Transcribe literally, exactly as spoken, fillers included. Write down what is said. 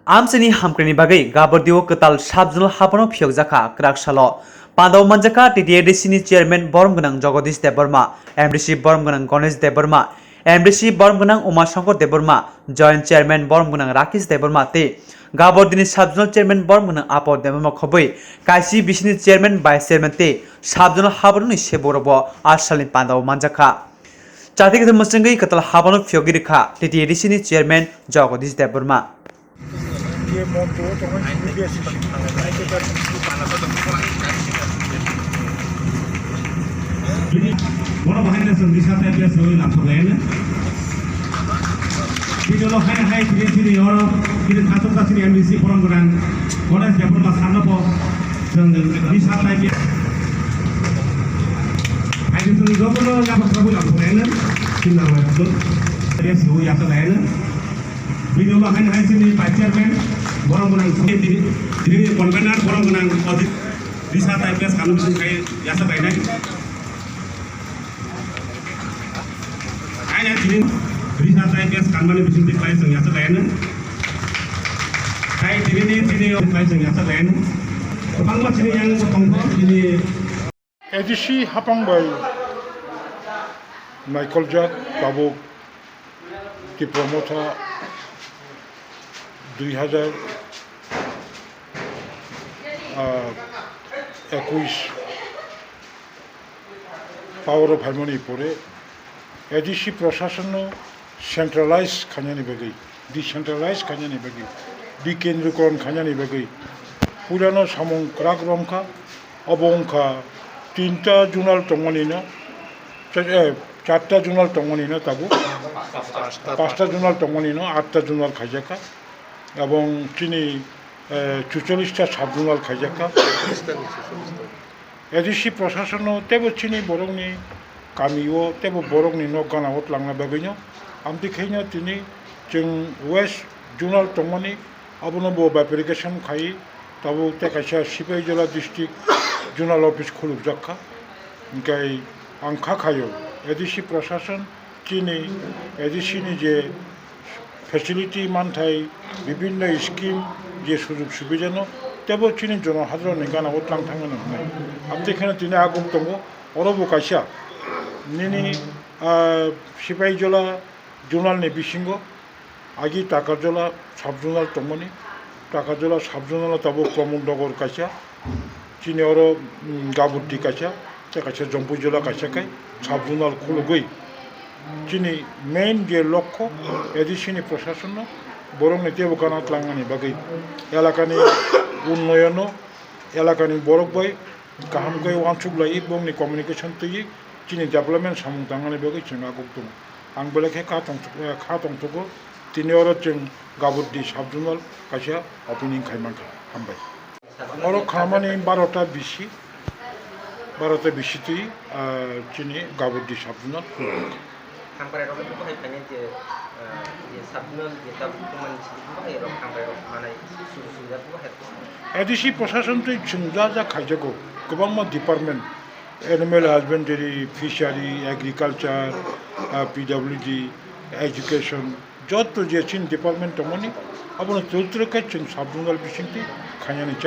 Amchaini hamkrai ni bagwi Gabordi o kwtal sub-zonal haphano phiyokjakha kwrak salo. Pandao manjakha T T A D C ni chairman borom gwnang Jagadish Debbarma, M D C borom gwnang Ganesh Debbarma, M D C borom gwnang Uma Shankar Debbarma, joint chairman borom gwnang Rakesh Debbarma tei Gabordi ni sub-zonal chairman borom gwnang Apo Debbarma khobwi kaisi bisini chairman, vice chairman tei sub-zonal haphano ni sebo rokbo a salni pandao manjakha. Chati kwthwi mwchwngwi kwtal haphano phiyogwi rwkha T T A D C ni chairman Jagadish Debbarma. Bono bahai na chwng risa tei bia soi lamsok lai ano. Bini ulo hai hai tini tini oro tini khatung ka tini M D C borom gwnang Ganesh Debbarma sarno bo chwng risa tei bia. Hai tini tini joto no yaba sabu lamsok lai ano. Tini lamsok lai ano. Bini ulo hai hai tini vice chairman borom gwnang tini tini convener borom gwnang Ajit. Risa tei bia sanu bising kai yasa kainai. Aina tini risa tei bia kanmani bising kai chwng yasa kainai. Tei tini ni tini kai chwng yasa kainai. Kwbangma tini yang tongkho tini. A D C hapang bai naikoljak tabuk Tipra Motha dui hajar, ah, ekuish power o phaimani pore A D C prasasonno centralize khainani bagwi, decentralize khainani bagwi, bikendrikon khainani bagwi puilano samung kwrak romkha. Obo wngkha tinta zonal tongmani no, cha-, eh, charta zonal tongmani no tabuk, pasta zonal tongmani no atta zonal khaijakha. Ebong chini, eh, chucholista sub zonal khaijakha. A D C prasasonno teibo chini borokni kamio teibo borokni nok ganao tlangna bagwino amtwi khaino tini chwng West Zonal tongmani abono bo bifurcation khai tabuk tei kaisa Sipaijala district zonal office khulukjak kha. Hinkhe ang kha khaio A D C prasason chini A D C ni je facility manthai, bibinno scheme je sujog subidano teibo chini jono hadroni gana o tlang thangmani hwnwi. Amtwi kheno tini aguk tongo, oro bo kaisa nini, ah, Sipaijala zonal ni bisingo agi Takarjala sub zonal tongmani, Takarjala sub zonal o tabuk Pramod Nagar kaisa, chini oro, mm, Gabordi kaisa, tei kaisa Jampuijala kaisa khe sub zonal khulugwi chini main je lokho A D C ni prasasonno borokni teibo gana tlangmani bagwi elakani unnoyono elakani borok bai kaham khe uansuk lai bongni communication twiwi chini development samung tangnani bagwi chwng aguk tongo. Ang belai khe kha tongthok-, kha tongthogo, tini oro chwng Gabordi sub zonal kaisa opening khai mankha. Hambai. Oro khamani barota bisi, barota bisi twi, ah, chini Gabordi sub zonal. Hamkrai rok bo hai phani je, ah, je sub zonal je tabuk tongmani simi bo hai rok hamkrai rok manai sujog subida bo hai. A D C prasasonno twi chwng ja ja khaijago, kwbangma department, animal husbandry, fishery, agriculture, ah, P W D, education, joto je chini department tongmani, abono twrwk twrwk khe chwng sub zonal bisingtwi khainani chai.